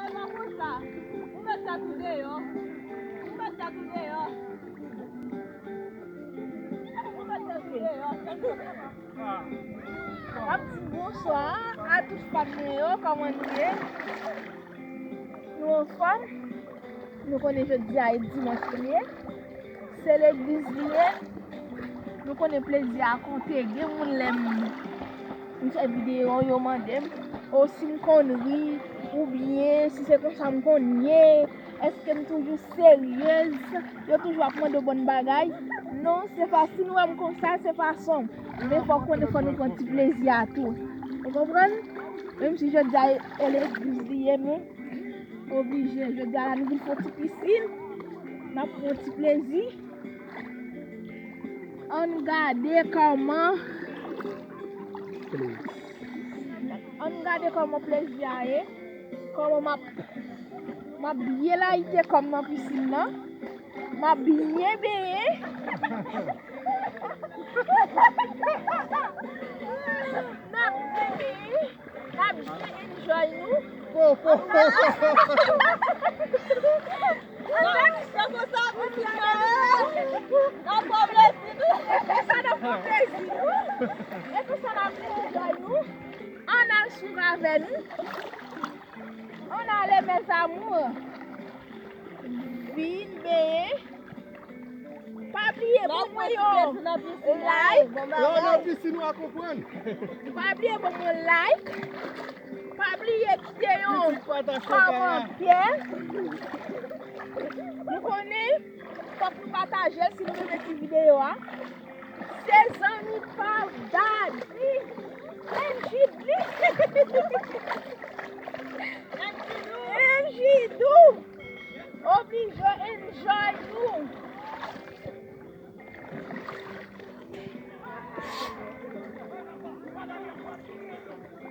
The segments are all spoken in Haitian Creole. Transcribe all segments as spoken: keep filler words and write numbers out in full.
Ou met tèt ou deyò. Ou met tèt ou deyò. Ou met tèt ou deyò. M ap di bonswa a tout fan mwen yo, kòman nou ye? Nou anfòm? Nou konnen jodi a e dimanch li ye. Se legliz li ye. Nou konnen plezi a konte. Gen moun lè m, m fè videyo, yo mande m, o si m konn ri, oubyen si se konsa m konn ye, èske m toujou seryez, yo toujou ap mande w bòn bagay. Non, se pa, si nou wè m konsa, se fason m. Men fòk konnen, fò nou pran ti plezi a tou. Ou konprann? Menm si jodi a e, e legliz li ye, men oblije. Jodi a la, nou vin fè yon ti pisin. N ap pran yon ti plezi. Ann gade kòman, ann gade kòman plezi a ye. Kòman m ap, m ap byen layite kò m nan pisin nan. M ap byen benyen. N ap byen benyen. N ap byen enjoy nou. Po, po, po. Ann fè konsa pou ti Noël. N ap pran plezi nou. E konsa n ap pran plezi nou. E konsa n ap enjoy nou. Ann al swiv avè nou. Ann ale, mes amours. Vin benyen. Pa bliye ban mwen yon like. Yo, nan pisin ou a konprann. Pa bliye ban mwen like. Pa bliye kite yon kòmantè. Nou konnen, fòk nou pataje l si nou renmen ti videyo a. Se zanmi pa w Daddy. Enjidou. Enjidou. Oblije enjoy nou.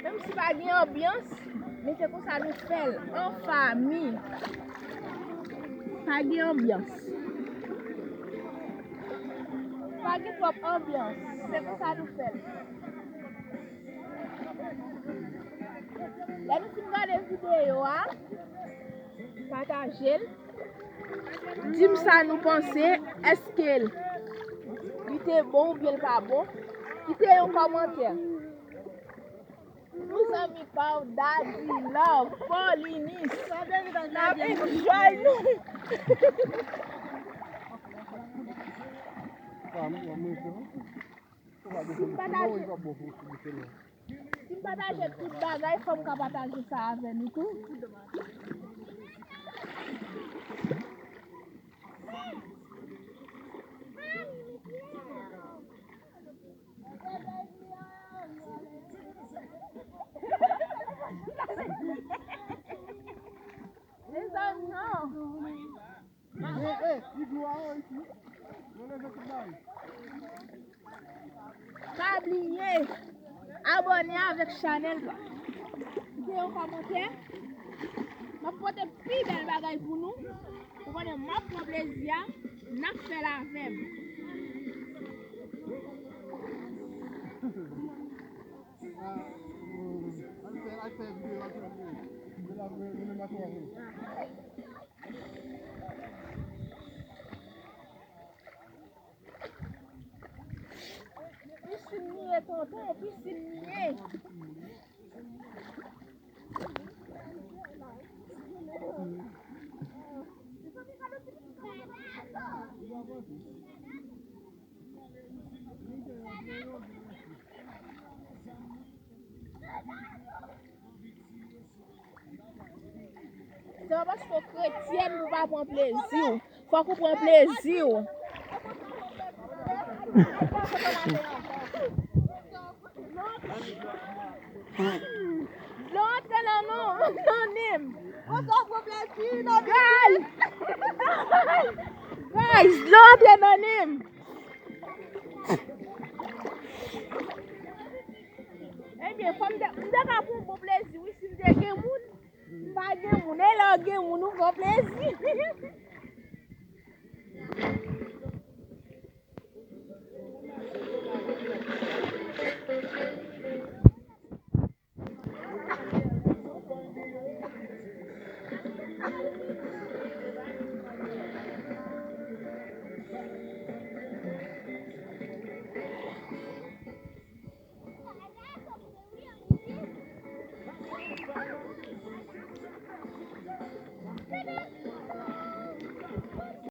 Menm si pa gen anbyans, men se konsa nou fè l, an fanmi. Pa gen anbyans. Pa gen twòp anbyans, se konsa nou fè l. Lè nou fin gade videyo a, pataje l. Di m sa nou panse, èske l, li te bon oubyen l pa bon? Kite yon kòmantè. Pou zanmi pa w, Daddy Love, Paulinis. N ap enjoy nou. Si m pataje, si m pataje tout bagay, fò m ka pataje sa avè nou tou. Mezanmi, non. Eh, eh, iglo a, oh, isi. Yo leve tout bagay. Pa bliye abòne avèk chanèl la. Kite yon kòmantè. M ap pote pi bèl bagay pou nou. Ou konnen m ap pran plezi a, n ap fè l avè m. Ah, oh, al fè, al fè videyo, al fè videyo. Mwen la, mwen, mwen menm ak ou. Pisin li ye, tonton, pisin li ye. Se pa paske w kretyèn pou w pa pran plezi w. Fòk ou pran plezi w. Dlo antre nan, nan, nan nen m. Guys! Guys, dlo antre nan nen m. Ebyen, fò m te, m te ka pran bon plezi, wi, si m te gen moun. M pa gen moun, e lè w gen moun, ou pran plezi.